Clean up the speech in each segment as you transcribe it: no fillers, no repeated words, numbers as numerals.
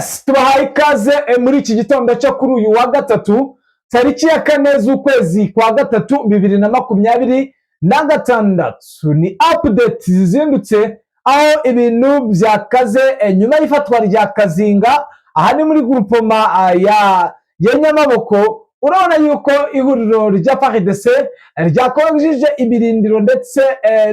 Yes, tubahaye ikaze muri iki gitondo cyo kuri uyu wa gatatu, tariki ya 4 z'ukwezi kwa gatatu 2026. Ni update zizindutse aho ibintu byakaze nyuma y'ifatwa rya Kazinga. Aha ni muri groupement ya Nyamaboko. Urabona yuko ihuriro rya FARDC ryakojeje ibirindiro ndetse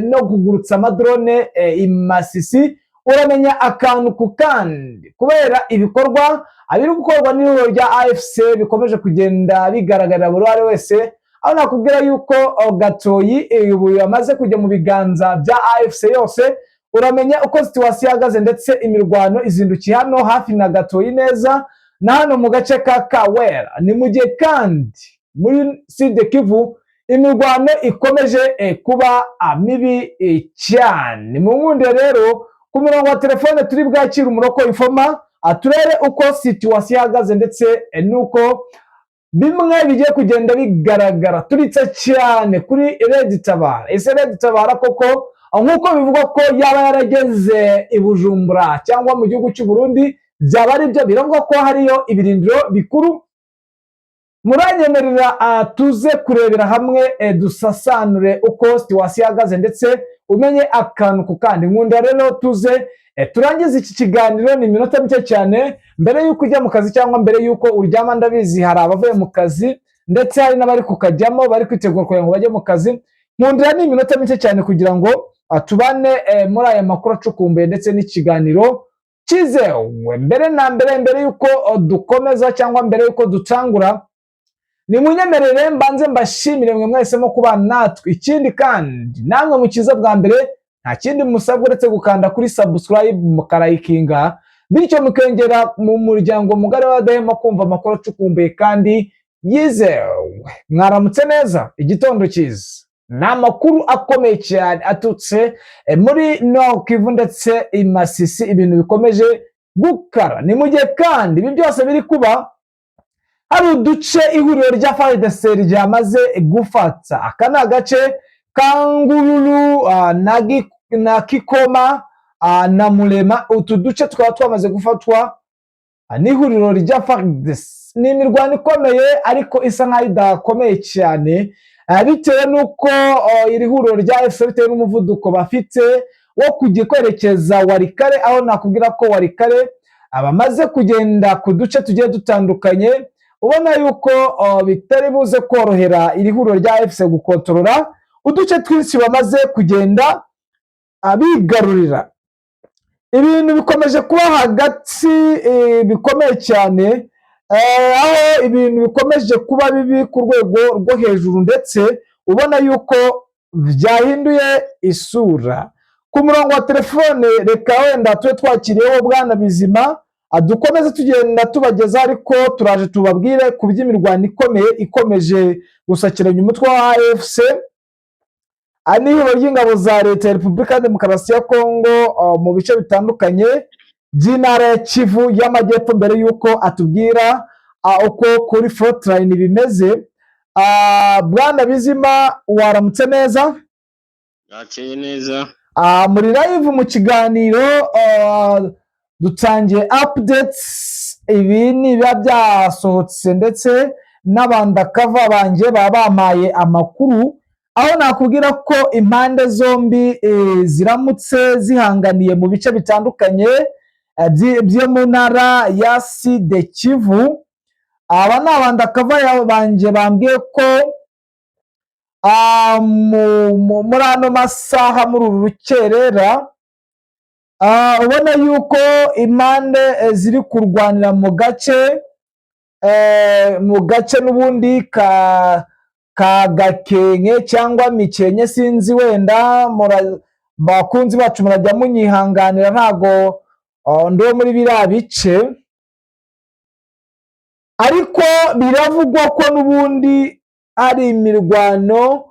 no kugurutsa amadrone i Masisi. Uramenya akantu ku kandi kubera ibikorwa abiri gukorwa n'ihuriro rya AFC bikomeje kugenda bigaragarira buri uwo ari wese, aho nakubwira yuko Gatoyi ubu yamaze kujya mu biganza bya AFC yose. Uramenya uko situation ihagaze, ndetse imirwano izindukiye hano hafi na Gatoyi neza na hano mu gace ka Kawera. Ni mu gihe kandi muri Sud Kivu imirwano ikomeje kuba mibi cyane. Mu nkunde rero, ku murongo wa telefone turi bwakire umuroko informer, turebe uko situation ihagaze ndetse n'uko bimwe bigiye kugenda bigaragara. Turitse cyane kuri Red Tabara. Ese Red Tabara koko, nk'uko bivugwa ko yaba yarageze i Bujumbura cyangwa mu gihugu cy'u Burundi, byaba ari byo? Biravugwa ko hariyo ibirindiro bikuru. Muranyemerera tuze kurebera hamwe, dusasanure uko situation ihagaze ndetse umenye akantu ku kandi. Nkunda rero tuze turangize iki kiganiro, ni iminota mike cyane mbere y'uko ujya mu kazi cyangwa mbere y'uko uryama. Ndabizi hari abavuye mu kazi ndetse hari n'abari kukajyamo, bari kwitegura kugira ngo bajye mu kazi. Nkundira ni iminota mike cyane kugira ngo tubane muri aya makuru acukumbuye ndetse n'ikiganiro cyizewe. Mbere na mbere, mbere y'uko dukomeza cyangwa mbere y'uko dutangura, nimunyemerere mbanze mbashimire mwe mwahisemo kubana natwe. Ikindi kandi, namwe mukiza bwa mbere, nta kindi musabwa uretse gukanda kuri subscribe, mukarayikinga, bityo mukongera mu muryango mugari w'abadahema kumva amakuru acukumbuye kandi yizewe. Mwaramutse neza, igitondo cyiza. Ni amakuru akomeye cyane aturutse muri Nord Kivu ndetse i Masisi, ibintu bikomeje gukara. Ni mu gihe kandi ibi byose biri kuba hari uduce ihuriro rya FARDC ryamaze gufata. Aka ni agace ka Ngururu na Kikoma na Murema. Utu duce tukaba twamaze gufatwa n'ihuriro rya FARDC. Ni imirwano ikomeye ariko isa nkaho idakomeye cyane, bitewe n'uko iri huriro rya AFC, bitewe n'umuvuduko bafite wo kujya kwerekeza Walikale, aho nakubwira ko Walikale abamaze kugenda ku duce tugiye dutandukanye, ubona yuko bitari buze korohera iri huriro rya AFC gukontorora uduce twinshi bamaze kugenda bigarurira. Ibintu bikomeje kuba hagati bikomeye cyane, aho ibintu bikomeje kuba bibi ku rwego rwo hejuru, ndetse ubona yuko byahinduye isura. Ku murongo wa telefone reka wenda tube twakiriyeho Bwana Bizima, dukomeze tugenda tubageza, ariko turaje tubabwire ku by'imirwano ikomeye ikomeje gusakiranya umutwe wa AFC n'ihuriro ry'ingabo za Leta ya Repubulika ya Demokarasi ya Kongo mu bice bitandukanye by'intara ya Kivu y'Amajyepfo. Mbere y'uko atubwira uko kuri frontline bimeze, Bwana Bizima, waramutse neza? Bwakeye neza. Muri live mu kiganiro, dutangiye updates. Ibi ni ibiba byasohotse ndetse n'abandakava banjye baba bampaye amakuru, aho nakubwira ko impande zombi ziramutse zihanganiye mu bice bitandukanye byo mu ntara ya Sud Kivu. Aba ni abandakava banjye bambwiye ko muri ano masaha, muri uru rukerera, ubona yuko impande ziri kurwanira mu gace n'ubundi ka Gakenke cyangwa Mikenke, sinzi wenda bakunzi bacu murajya munyihanganira, ntago ndi uwo muri biriya bice, ariko biravugwa ko n'ubundi hari imirwano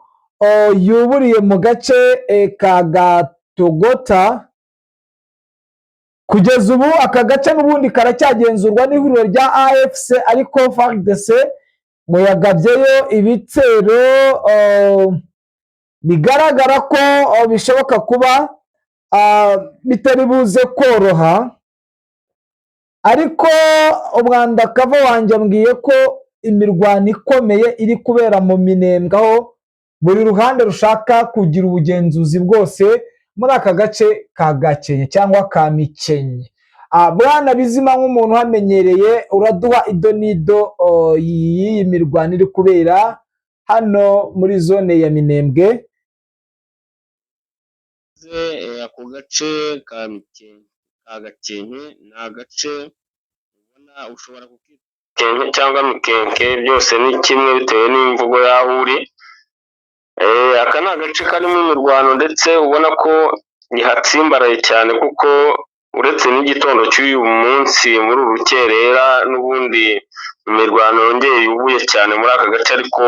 yuburiye mu gace ka Gatogota. Kugeza ubu aka gace n'ubundi karacyagenzurwa n'ihuriro rya AFC, ariko FARDC ngo yagabyeyo ibitero bigaragara ko bishoboka kuba bitari buze koroha. Ariko umwandakava wanjye ambwiye ko imirwano ikomeye iri kubera mu Minembwe, aho buri ruhande rushaka kugira ubugenzuzi bwose muri aka gace ka Gakenke cyangwa ka Mikenke. Bwana Bizima, nk'umuntu uhamenyereye, uraduha ido n'ido y'iyi mirwano iri kubera hano muri zone ya Minembwe. Ako gace ka Mikenke, ka Gakenke, ni agace ubona ushobora kukita Mikenke cyangwa Mikenke, byose ni kimwe bitewe n'imvugo y'aho uri. Aka ni agace karimo imirwano ndetse ubona ko ihatsimbaraye cyane, kuko uretse n'igitondo cy'uyu munsi muri uru rukerera n'ubundi imirwano yongeye yubuye cyane muri aka gace, ariko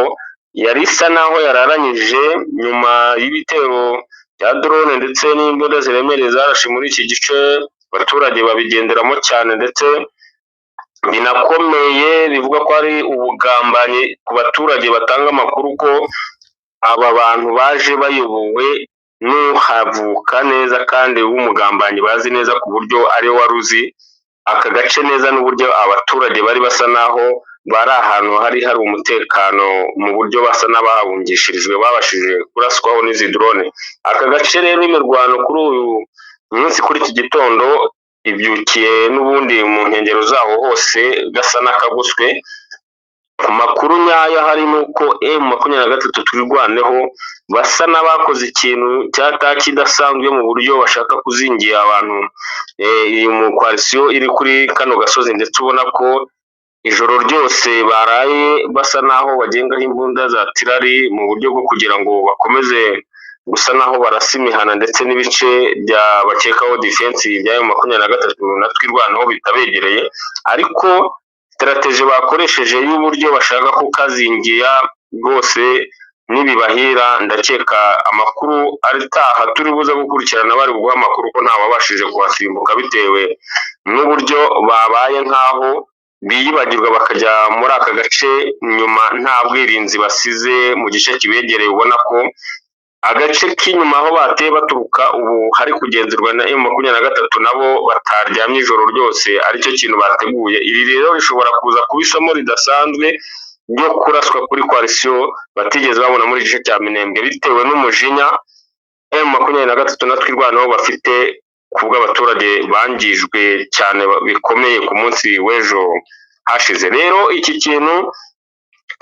yari isa naho yararanyije nyuma y'ibitero bya drone ndetse n'imbunda ziremereye zarashe muri iki gice. Abaturage babigenderamo cyane ndetse binakomeye, bivuga ko ari ubugambanyi ku baturage batanga amakuru ko aba bantu baje bayobowe n'uhavuka neza kandi w'umugambanyi bazi neza, ku buryo ariwe wari uzi aka gace neza n'uburyo abaturage bari basa naho bari ahantu hari hari umutekano mu buryo basa n'abahungishirijwe babashije kuraswaho n'izi drone. Aka gace rero imirwano kuri uyu munsi, kuri iki gitondo, ibyukiye n'ubundi mu nkengero zaho hose gasa n'akagoswe. Amakuru nyayo ahari ni uko M23 Twirwaneho basa n'abakoze ikintu cyataki idasanzwe mu buryo bashaka kuzingira abantu iyi mu coalition iri kuri kano gasozi, ndetse ubona ko ijoro ryose baraye basa naho bagengaho imbunda za tirari mu buryo bwo kugira ngo bakomeze gusa naho barasa imihana ndetse n'ibice bya bakekaho defense bya M23 na Twirwaneho bitabegereye. Ariko strategy bakoresheje y'uburyo bashaka kukazingira rwose nibibahira, ndakeka amakuru aritaha turi buze gukurikirana bari buguhe amakuru ko ntawabashije kuhasimbuka bitewe n'uburyo babaye nk'aho biyibagirwa bakajya muri aka gace nyuma nta bwirinzi basize mu gice kibegereye. Ubona ko agace k'inyuma aho bateye baturuka ubu hari kugenzurwa na M23, nabo bataryamye ijoro ryose aricyo kintu bateguye. Iri rero rishobora kuza kuba isomo ridasanzwe ryo kuraswa kuri coalition batigeze babona muri iki gice cya Minembwe, bitewe n'umujinya M23 na Twirwaneho bafite kubw'abaturage bangijwe cyane bikomeye ku munsi w'ejo hashize. Rero iki kintu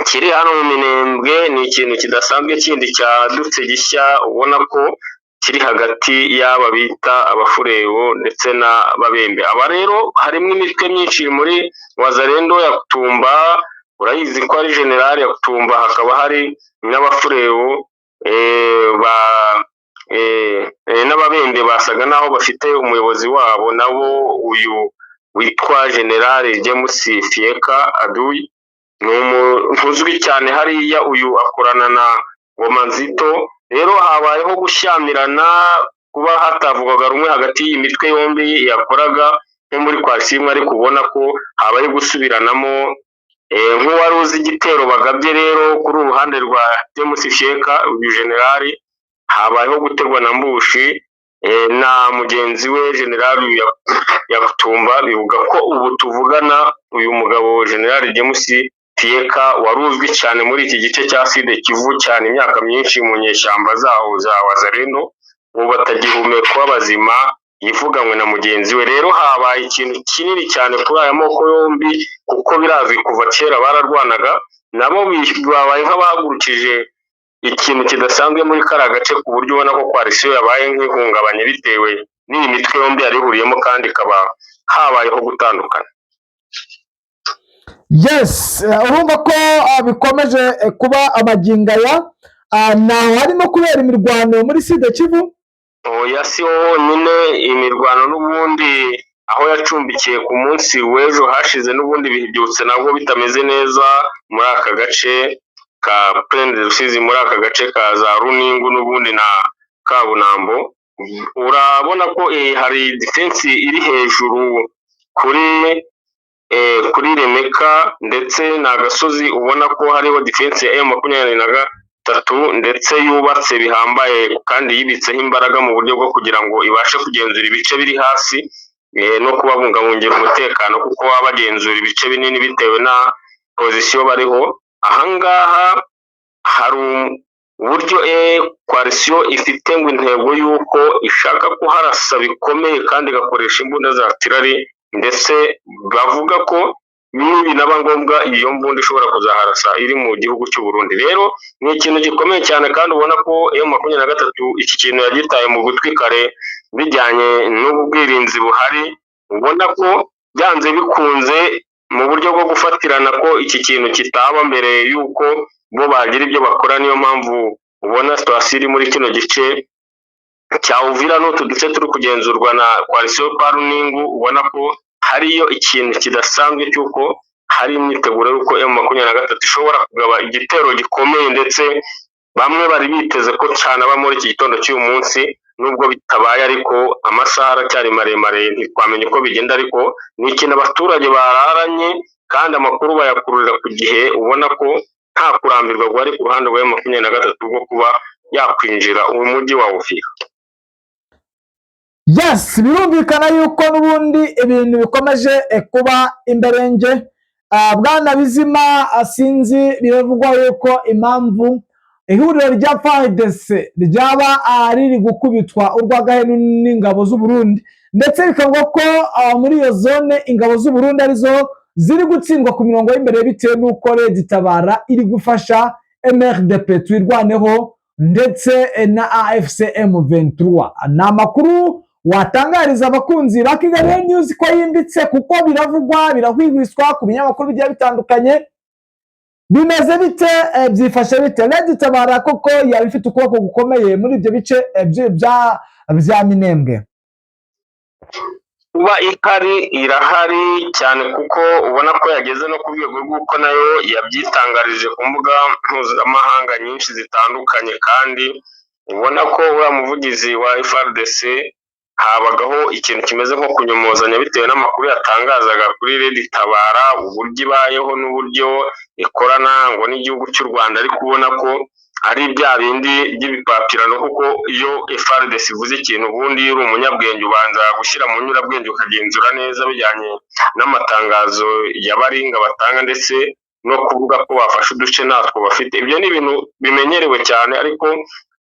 kiri hano mu Minembwe ni ikintu kidasanzwe kindi cyadutse gishya, ubona ko kiri hagati y'aba bita Abafurero ndetse n'Ababembe. Aba rero harimo imitwe myinshi muri Wazalendo ya Kutumba, urayizi ko ari generali ya Kutumba, hakaba hari n'Abafurero n'Ababembe basaga naho bafite umuyobozi wabo nabo uyu witwa generali James Fieka Adui, ni umuntu uzwi cyane hariya, uyu akorana na Ngomanzito. Rero habayeho gushyamirana kuba hatavugwaga rumwe hagati y'iyi mitwe yombi yakoraga nko muri coalition imwe, ariko ubona ko habaye gusubiranamo. Nk'uwari uzi igitero bagabye rero kuri uruhande rwa James Fieka uyu generali, habayeho gutegwa na Mbushi na mugenzi we generali Yakutumba. Bivuga ko ubu tuvugana uyu mugabo generali James Fieka wari uzwi cyane muri iki gice cya Sud Kivu cyane imyaka myinshi mu nyeshyamba zaho za Wazalendo, ubu batagihumeka bazima, yivuganywe na mugenzi we. Rero habaye ikintu kinini cyane kuri aya moko yombi, kuko birazwi kuva kera bararwanaga, nabo babaye nk'abahagurukije ikintu kidasanzwe muri kariya gace, ku buryo ubona ko coalition yabaye nk'ihungabanye bitewe n'iyi mitwe yombi yari ihuriyemo, kandi ikaba habayeho gutandukana. Yes, urumva ko bikomeje kuba amagingaya naho harimo kubera imirwano muri Sud Kivu. Oya, si ho honyine imirwano, n'ubundi aho yacumbikiye ku munsi w'ejo hashize n'ubundi bibyutse nabwo bitameze neza muri aka gace ka Plaine de Rusizi, muri aka gace ka za Runingu n'ubundi na Kabunambo. Urabona ko hari defense iri hejuru kuri Remeka, ndetse ni agasozi ubona ko hariho defense ya M23 ndetse yubatse bihambaye kandi yibitseho imbaraga mu buryo bwo kugira ngo ibashe kugenzura ibice biri hasi. no kubabungabungira umutekano, kuko baba bagenzura ibice binini bitewe na position bariho. Ahangaha hari uburyo coalition ifite ngo intego y'uko ishaka kuharasa bikomeye kandi igakoresha imbunda za artillery, ndetse bavuga ko nibinaba ngombwa iyo mbunda ishobora kuzaharasa iri mu gihugu cy'u Burundi. Rero ni ikintu gikomeye cyane, kandi ubona ko M23 iki kintu yagitaye mu gutwi kare bijyanye n'ubu bwirinzi buhari. Ubona ko byanze bikunze mu buryo bwo gufatirana ko iki kintu kitaba mbere y'uko bo bagira ibyo bakora. Niyo mpamvu ubona situation iri muri kino gice cya Uvira n'utu duce turi kugenzurwa na coalition Paruningu, ubona ko hariyo ikintu kidasanzwe cy'uko hari imyiteguro y'uko M23 ishobora kugaba igitero gikomeye, ndetse bamwe bari biteze ko cyanaba muri iki gitondo cy'uyu munsi. Nubwo bitabaye, ariko amasaha aracyari maremare, ntitwamenya uko bigenda, ariko ni ikintu abaturage bararanye kandi amakuru bayakururira ku gihe. Ubona ko nta kurambirwa guhari ku ruhande rwa M23 rwo kuba yakwinjira uyu mujyi wa Uvira. Yes, birumvikana yuko n'ubundi ibintu bikomeje kuba imberenge. Bwana Bizima, sinzi, biravugwa yuko impamvu ihuriro rya FARDC ryaba riri gukubitwa urw'agahenu n'ingabo z'u Burundi, ndetse bikavuga ko muri iyo zone ingabo z'u Burundi arizo ziri gutsindwa ku mirongo y'imbere bitewe n'uko Red Tabara iri gufasha MRDP Twirwaneho ndetse na AFC M23. Ni amakuru watangariza abakunzi ba Kigali News ko yimbitse, kuko biravugwa, birahwihwiswa ku binyamakuru bigiye bitandukanye. Bimeze bite? Byifashe bite? Red Tabara koko yaba ifite ukuboko gukomeye muri ibyo bice bya Minembwe? Kuba ihari, irahari cyane, kuko ubona ko yageze no ku rwego rw'uko nayo yabyitangarije ku mbuga mpuzamahanga nyinshi zitandukanye. Kandi ubona ko uriya muvugizi wa FARDC habagaho ikintu kimeze nko kunyomozanya bitewe n'amakuru yatangazaga kuri Red Tabara, uburyo ibayeho n'uburyo ikorana ngo n'igihugu cy'u Rwanda, ariko ubona ko ari bya bindi by'ibipapirano, kuko iyo FARDC ivuze ikintu, ubundi iyo uri umunyabwenge ubanza gushyira mu nyurabwenge ukagenzura neza bijyanye n'amatangazo ya baringa batanga, ndetse no kuvuga ko bafashe uduce natwo bafite. Ibyo ni ibintu bimenyerewe cyane, ariko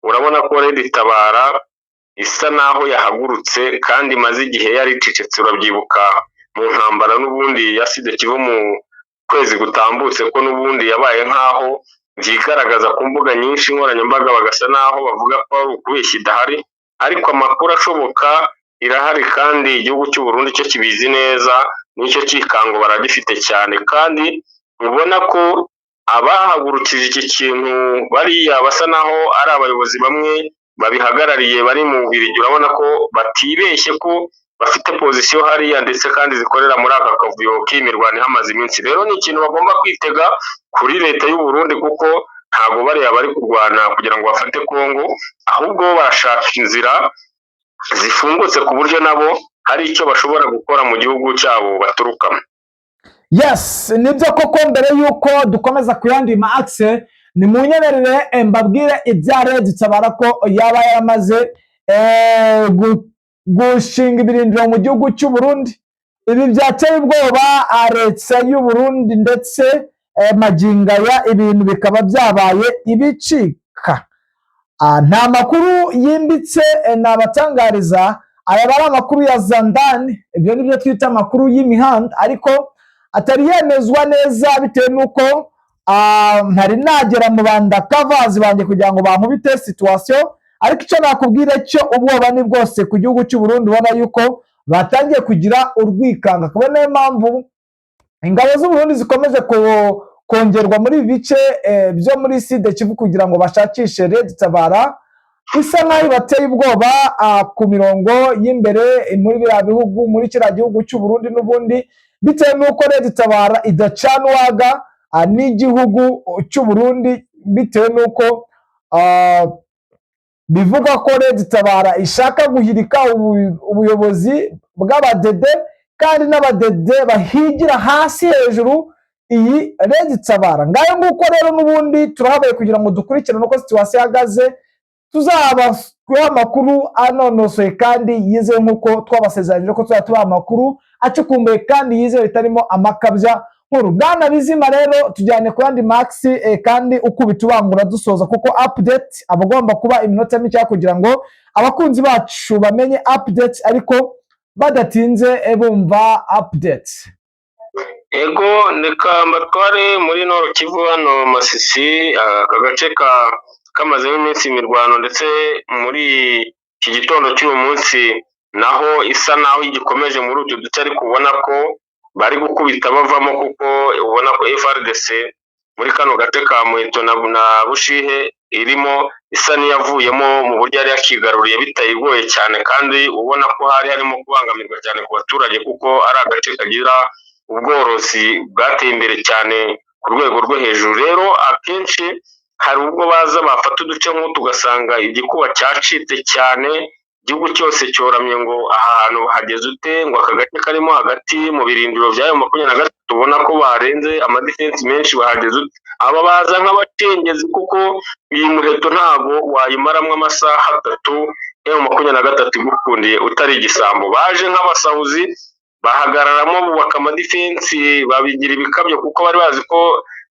urabona ko Red Tabara isa naho yahagurutse kandi imaze igihe yari icecetse. Urabyibuka mu ntambara n'ubundi ya Sud Kivu mu kwezi gutambutse, ko n'ubundi yabaye nk'aho byigaragaza ku mbuga nyinshi nkoranyambaga, bagasa naho bavuga ko ari ukubeshya idahari, ariko amakuru ashoboka irahari, kandi igihugu cy'u Burundi cyo kibizi neza, n'icyo cyikango baragifite cyane. Kandi ubona ko abahagurukije iki kintu bariya basa naho ari abayobozi bamwe babihagarariye bari mu Bubiligi, urabona ko batibeshye ko bafite position hariya, ndetse kandi zikorera muri aka kavuyo k'imirwano ihamaze iminsi. Rero ni ikintu bagomba kwitega kuri leta y'u Burundi, kuko ntabwo bariya bari kurwana kugira ngo bafate Kongo, ahubwo bo barashaka inzira zifungutse ku buryo nabo hari icyo bashobora gukora mu gihugu cyabo baturukamo. Yes, nibyo koko. Mbere y'uko dukomeza ku yandi ma axe, ni munyemerere mbabwire ibya Red Tabara, ko yaba yaramaze gushinga ibirindiro mu gihugu cy'u Burundi. Ibi byateye ubwoba leta y'u Burundi, ndetse magingo aya ibintu bikaba byabaye ibicika. Nta makuru yimbitse nabatangariza, aya ari amakuru ya zandani, ibyo ni byo twita amakuru y'imihanda, ariko atari yemezwa neza bitewe n'uko ntari nagera mu bandakavazi banjye kugira ngo bankubite situation. Ariko icyo nakubwira cyo, ubwoba ni bwose ku gihugu cy'u Burundi. Ubona yuko batangiye kugira urwikanga, akaba niyo mpamvu ingabo z'u Burundi zikomeje kongerwa muri ibi bice byo muri Sud Kivu kugira ngo bashakishe Red Tabara isa nkaho ibateye ubwoba ku mirongo y'imbere muri biriya bihugu, muri kiriya gihugu cy'u Burundi n'ubundi, bitewe n'uko Red Tabara idacana uwaga n'igihugu cy'u Burundi, bitewe n'uko bivugwa ko Red Tabara ishaka guhirika ubuyobozi bw'abadede, kandi n'abadede bahigira hasi hejuru iyi Red Tabara. Ngayo nguko rero, n'ubundi turahabaye kugira ngo dukurikirane uko situation ihagaze. Tuzabaha amakuru anonosoye kandi yizewe, nk'uko twabasezeranyije ko tuzajya tubaha amakuru acukumbuye kandi yizewe, bitarimo amakabya nkuru. Bwana Bizima, rero tujyane ku yandi max kandi ukubita ubangura dusoza, kuko update aba agomba kuba iminota mike kugira ngo abakunzi bacu bamenye update ariko badatinze bumva update. Ego, reka mbatware muri Nord Kivu, hano Masisi. Aka gace ka kamazemo iminsi imirwano, ndetse muri iki gitondo cy'uyu munsi naho isa naho igikomeje muri utu duce, ariko ubona ko bari gukubita bavamo, kuko ubona ko FARDC muri kano gace ka Muheto na Bushihe irimo isa n'iyavuyemo mu buryo yari yakigaruriye bitayigoye cyane, kandi ubona ko hari harimo kubangamirwa cyane ku baturage, kuko ari agace kagira ubworozi bwateye imbere cyane ku rwego rwo hejuru. Rero akenshi hari ubwo baza bafata uduce nk'utu, ugasanga igikuba cyacitse cyane, igihugu cyose cyoramye ngo aha hantu hageze ute, ngo aka gace karimo hagati mu birindiro by'ayo 23, ubona ko barenze amadefense menshi, bahageze ute? Aba baza nk'abacengezi, kuko iyi Muheto ntabwo wayimaramo amasaha 3 M23 igukundiye utari igisambo. Baje nk'abasahuzi, bahagararamo, bubaka amadefense, babigira ibikabyo, kuko bari bazi ko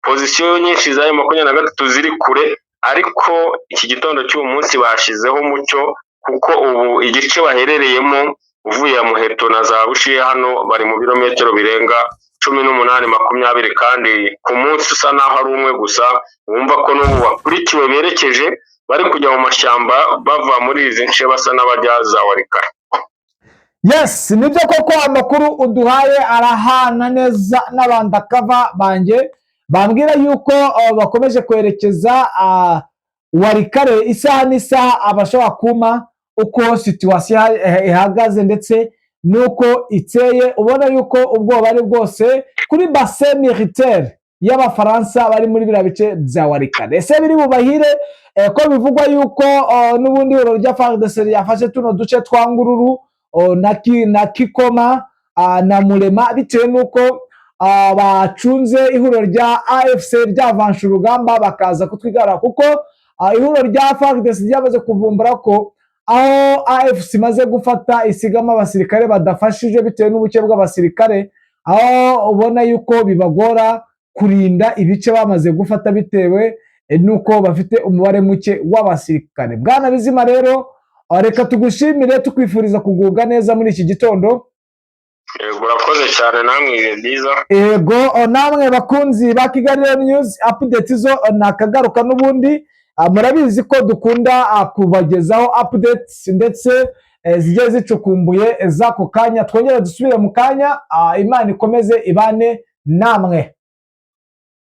position nyinshi za M23 ziri kure. Ariko iki gitondo cy'uyu munsi bashyizeho umucyo, kuko ubu igice baherereyemo uvuye Muheto na za Bushihe hano bari mu birometero birenga 18, 20, kandi ku munsi usa naho ari umwe gusa. Wumva ko n'ubu bakurikiwe, berekeje, bari kujya mu mashyamba, bava muri izi nce basa n'abajya za Walikale. Yes, nibyo koko, amakuru uduhaye arahana neza n'abandakava banjye bambwira yuko bakomeje kwerekeza Walikale isaha n'isaha, abashobora kuma uko situation ihagaze ndetse n'uko iteye. Ubona yuko ubwoba ari bwose kuri base militaire y'Abafaransa bari muri biriya bice bya Walikale. Ese biri bubahire ko bivugwa yuko n'ubundi ihuriro rya FARDC ryafashe tuno duce twa Ngururu na Kikoma na Murema, bitewe n'uko bacunze ihuriro rya AFC ryavansha urugamba bakaza kutwigarura, kuko ihuriro rya FARDC ryamaze kuvumbura ko aho AFC imaze gufata isigamo abasirikare badafashije bitewe n'ubuke bw'abasirikare, aho ubona yuko bibagora kurinda ibice bamaze gufata bitewe n'uko bafite umubare muke w'abasirikare? Bwana Bizima, rero reka tugushimire, tukwifuriza kugubwa neza muri iki gitondo. Yego, urakoze cyane, namwe ibihe byiza. Yego, namwe bakunzi ba Kigali News Update, zo nakagaruka n'ubundi. Murabizi ko dukunda kubagezaho updates ndetse zigiye zicukumbuye z'ako kanya. Twongere dusubire mu kanya. Imana ikomeze ibane namwe.